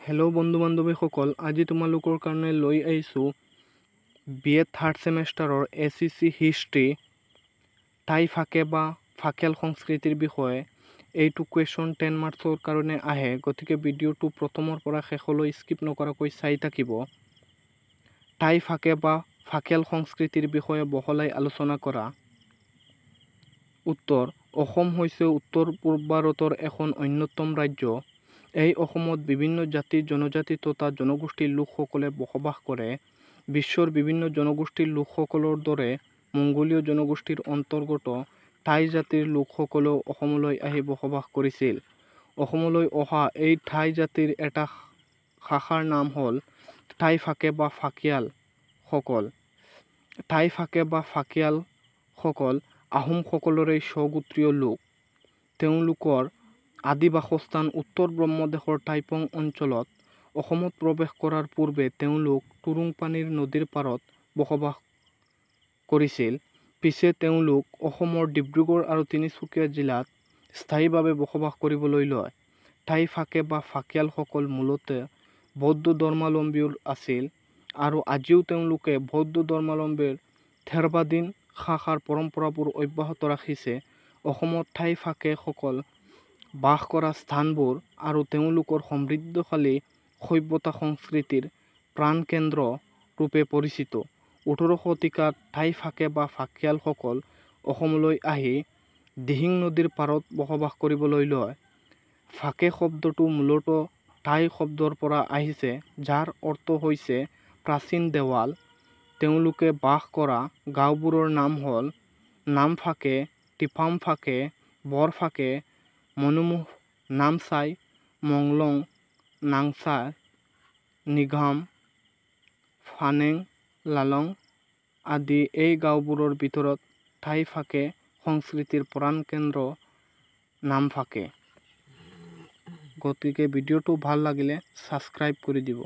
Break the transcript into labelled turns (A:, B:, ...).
A: Hello' বন্ধু বান্ধৱীসকল, আজি তোমালোকৰ কাৰণে লৈ আহিছোঁ বি এ থাৰ্ড ছেমেষ্টাৰৰ এছ ই চি হিষ্ট্ৰী, টাই ফাকে বা ফাকেল সংস্কৃতিৰ বিষয়ে। এইটো কুৱেশ্যন 10 মাৰ্কছৰ কাৰণে আহে, গতিকে ভিডিঅ'টো প্ৰথমৰ পৰা শেষলৈ স্কিপ নকৰাকৈ চাই থাকিব। টাই ফাকে বা ফাকেল সংস্কৃতিৰ বিষয়ে বহলাই আলোচনা কৰা। উত্তৰ: অসম হৈছে উত্তৰ পূব ভাৰতৰ এখন অন্যতম ৰাজ্য। এই অসমত বিভিন্ন জাতি, জনজাতি তথা জনগোষ্ঠীৰ লোকসকলে বসবাস কৰে। বিশ্বৰ বিভিন্ন জনগোষ্ঠীৰ লোকসকলৰ দৰে মংগোলীয় জনগোষ্ঠীৰ অন্তৰ্গত টাই জাতিৰ লোকসকলেও অসমলৈ আহি বসবাস কৰিছিল। অসমলৈ অহা এই টাই জাতিৰ এটা শাখাৰ নাম হ'ল টাই ফাকে বা ফাকিয়ালসকল। টাই ফাকে বা ফাকিয়ালসকল আহোমসকলৰেই স্বগোত্ৰীয় লোক। তেওঁলোকৰ আদি বাসস্থান উত্তৰ ব্ৰহ্মদেশৰ টাইপং অঞ্চলত। অসমত প্ৰৱেশ কৰাৰ পূৰ্বে তেওঁলোক টুৰুংপানীৰ নদীৰ পাৰত বসবাস কৰিছিল। পিছে তেওঁলোক অসমৰ ডিব্ৰুগড় আৰু তিনিচুকীয়া জিলাত স্থায়ীভাৱে বসবাস কৰিবলৈ লয়। টাই ফাকে বা ফাকিয়ালসকল মূলতঃ বৌদ্ধ ধৰ্মাৱলম্বী আছিল আৰু আজিও তেওঁলোকে বৌদ্ধ ধৰ্মাৱলম্বীৰ থেৰবাদীন শাখাৰ পৰম্পৰাবোৰ অব্যাহত ৰাখিছে। অসমত টাই ফাকেসকল বাস কৰা স্থানবোৰ আৰু তেওঁলোকৰ সমৃদ্ধশালী সভ্যতা সংস্কৃতিৰ প্ৰাণকেন্দ্ৰ ৰূপে পৰিচিত। 18 শতিকাত টাই ফাকে বা ফাকিয়ালসকল অসমলৈ আহি দিহিং নদীৰ পাৰত বসবাস কৰিবলৈ লয়। ফাকে শব্দটো মূলতঃ টাই শব্দৰ পৰা আহিছে, যাৰ অৰ্থ হৈছে প্ৰাচীন দেৱাল। তেওঁলোকে বাস কৰা গাঁওবোৰৰ নাম হ'ল নামফাকে, টিপামফাকে, বৰফাকে, মনুমুহ, নামচাই, মংলং, নাংচাই, নিঘাম, ফানেং, লালং আদি। এই গাঁওবোৰৰ ভিতৰত টাই ফাকে সংস্কৃতিৰ প্ৰাণকেন্দ্ৰ নামফাকে। গতিকে ভিডিঅ'টো ভাল লাগিলে ছাবস্ক্ৰাইব কৰি দিব।